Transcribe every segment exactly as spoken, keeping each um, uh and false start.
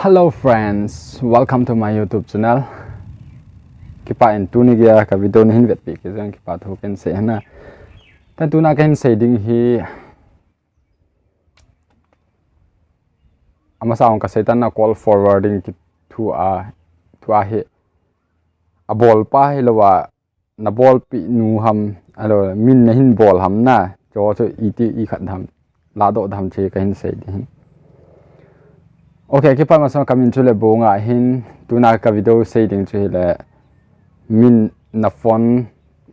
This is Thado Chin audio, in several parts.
Hello friends, welcome to my YouTube channel. Kipah in tuni geiya ka video nahin vetpi kit jeh un kipah thu kahin sei ahi. Tun tuna kahin sei ding hi, amasa a ka seitan na call forwarding kiti thu a, thu ahi. Abol pa hilou a, nabolpi nu ham, ahilou le, min nahin bol ham na, chu chu iti ikhat ham, ladoh ham chu kahin sei ding ahi. Okay, kipah masa, ka min chu Lebonga ahin, tuna ka video sei ding chu hile, min na phone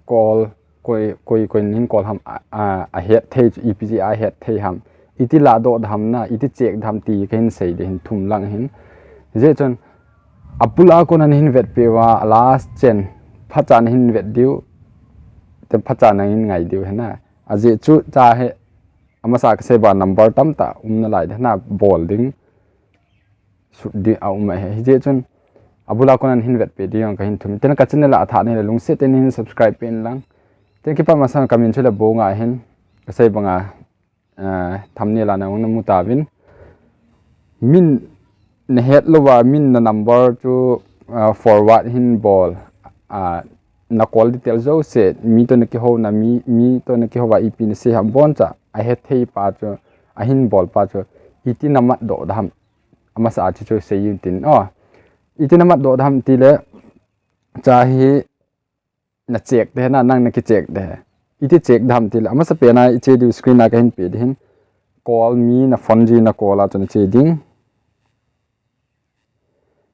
call, koi, koi, koi nahin call ham, a, a, ahet thei chu, ipi jeh a ahet thei ham, iti ladoh ham na, iti check ham ti kahin sei ding ahi, thum lang ahin. Hijeh chun, abul a kona nahin vetpi uva, a last chen, phacha nahin vet diu, te phacha nahin ngai diu ahi na. Ajeh chu, cha hi, amasa ka sei ba number tamtah um nalai ding ahi na, bol ding, sut ding a um ahi. Hijeh chun, abul a kona nahin vetpi diu kahin thum. Tun ka channel a athah nahi le lungset in nahin subscribe peh in lang. Tun kipah masa, ka min chu Lebonga ahin, ka sei banga, ah, thumbnail a nang namu tauvin. Min nahet lou va, min na number chu, ah, forward hin bol, ah, na call detail jouse, mi toh na kihou na, mi, mi toh na kihou va ipi nasei ham, boncha ahet thei pa chu, ahin bol pa chu, iti namat doh ham, amasa a chu chu sei in tin. Oh, iti namat doh ham ti le, cha hi, na check ding ahi na, nang na ki check ding ahi. Iti check ham ti le, amasa pen a i che diu screen a kahin pe ding ahi. Call mi na phone ji na call a chu na che ding.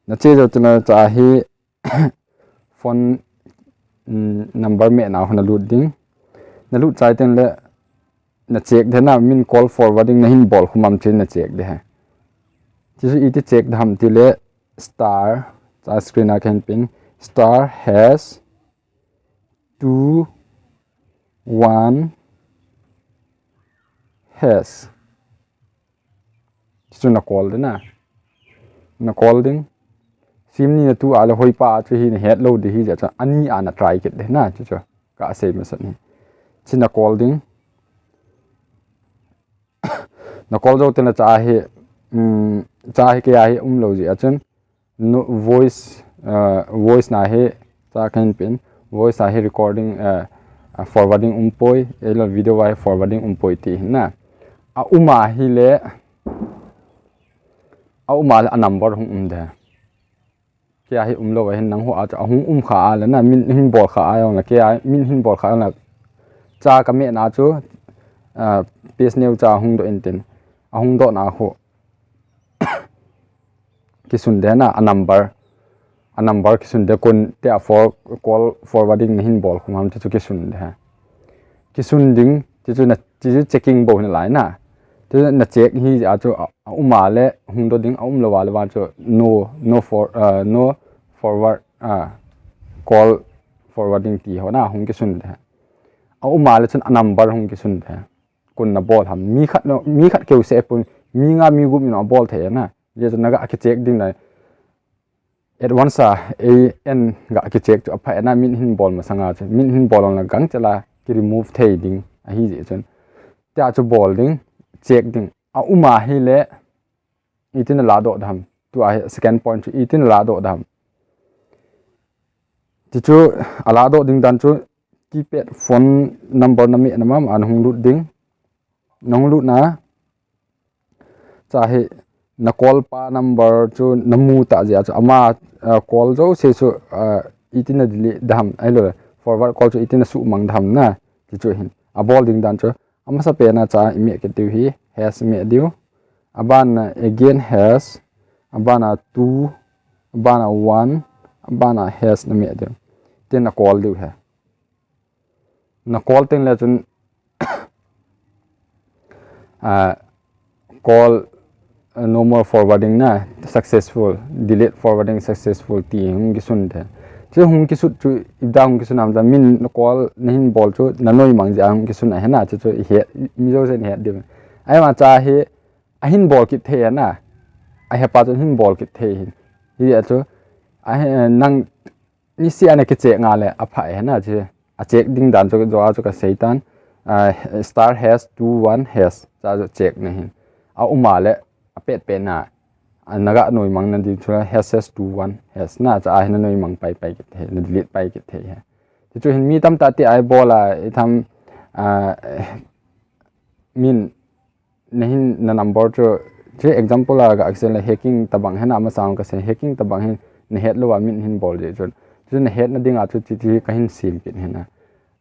Na che jou teng le cha hi phone, mm, number meh na a na lut ding. Na lut chai teng le na check ding ahi na, min call forwarding nahin bol khum am chu na check ding ahi. Chu chu iti check ham ti le star, cha screen a kahin pen, star hash two one hash. Chu chu na call ding ahi na. Na call ding. Sim ni na tu a le hoi pa chu hi nahet lou ding ahi jeh chun ani a na try kit ding ahi na chu chu. Ka sei masa ni. Chu na call ding. Na call jou teng le cha hi, um, cha hi kei a hi umlou jeh a chun, no, voice, uh, voice na hi, cha kahin pen, voice a hi recording, uh, uh, forwarding umpoi, ahilou le video a hi forwarding umpoi ti ahi na. A um a hile, a um a le a number hung um ding ahi. Kei a hi umlou ahin, nang ho a chu ahung um kha a le na, min hin bol kha a jong le, kei a min hin bol kha a jong le, cha ka meh na chu, ah, page neo cha hung doh in tin, ahung doh na ho kisun ding ahi na, a number, a number kisun ding, kon tia for, call forwarding nahin bol khum ham chu chu kisun ding ahi. Kisun ding, chu chu na, chu chu checking bou ahi nalai na. Chu chu na check ahi jeh a chu a, a um a le hung doh ding, a umlou a le vang chu no, no for, uh, no forward, uh, call forwarding ti ho na hung kisun ding ahi. A um a le chun a number hung kisun ding ahi. Kon na bol ham. Mi khat no, mi khat keu seh pon, mi nga mi gup in na bol thei ahi na. Hijeh chun na ga ki check ding ahi. Advance a, a, an ga ki check chu apha ahi na, min hin bol masang a chu. Min hin bol a le gangchel a ki remove thei ding ahi jeh chun. Tia chu bol ding, check ding. A um a hile, iti na ladoh ham. Tu a hi second point chu iti na ladoh ham. Chu chu a ladoh ding dan chu keypad phone number na meh na ma ma a na hung lut ding. Na hung lut na, cha hi na call pa number chu na mu ta jeh a chu ama, uh, call jouse chu, uh, iti na delete ham, ahilou le forward call chu iti na suhmang ham na, chu chu ahin. A bol ding dan chu amasa pen a cha i meh kit diu ahi, hash meh diu. A ban a again hash, a ban a two, a ban a one, a ban a hash na meh diu. Tin na call diu ahi. Na call teng le chun, ah, call, ah, no more forwarding na, successful, delete forwarding successful ti hung kisun ding ahi. Chu hung kisut chu, ida hung kisun ham ti le, min call nahin bol chu, na noimang jeh a hung kisun ahi na, chu chu i he, mi jouse in he diu. Ahivang cha hi, ahin bol kit thei ahi na, a he pa chun hin bol kit thei ahi. Hijeh a chu, a he, nang, niseh a na ki check nga le apha ahi na chu. A check ding dan chu, chu a chu ka seitan. Ah, star hash two one hash. Cha chu check na ahi. A um a le a pet pet na. a, naga noimang na ding chu hash hash two one hash na chu ahin na noimang pai pai kit thei, na delete pai kit thei ahi. Ti chu hin mi tamtah ti a ibol a, itham, a, min nahin na number chu, chu example a ga kisei le hacking tabang hin a masa kasei, hacking tabang hin na het lou a min hin bol ding chun. Chu na het na ding a chu ti ti kahin sem kit hin a.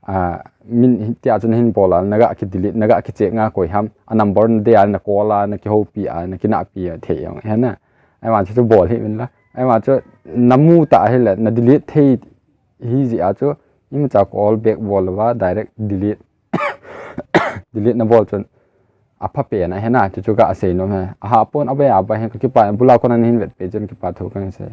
A, min hi tia chu nahin bol a, naga ki delete, naga ki check nga koi ham, a number na dei a, na call a, na kihoupi a, na kinahpi a, thei jong ahi na. Ahivang chu chu bol hih un la. Ahivang chu na mu ta ahile, na delete thei hijeh a chu, imacha call back bol lou va, direct delete, delete na bol chun apha pen ahi na, chu chu ga sei nom e. Aha pon abai abai hin ka kipa, bul a kona nahin vet peh chun kipa thu kahin sei.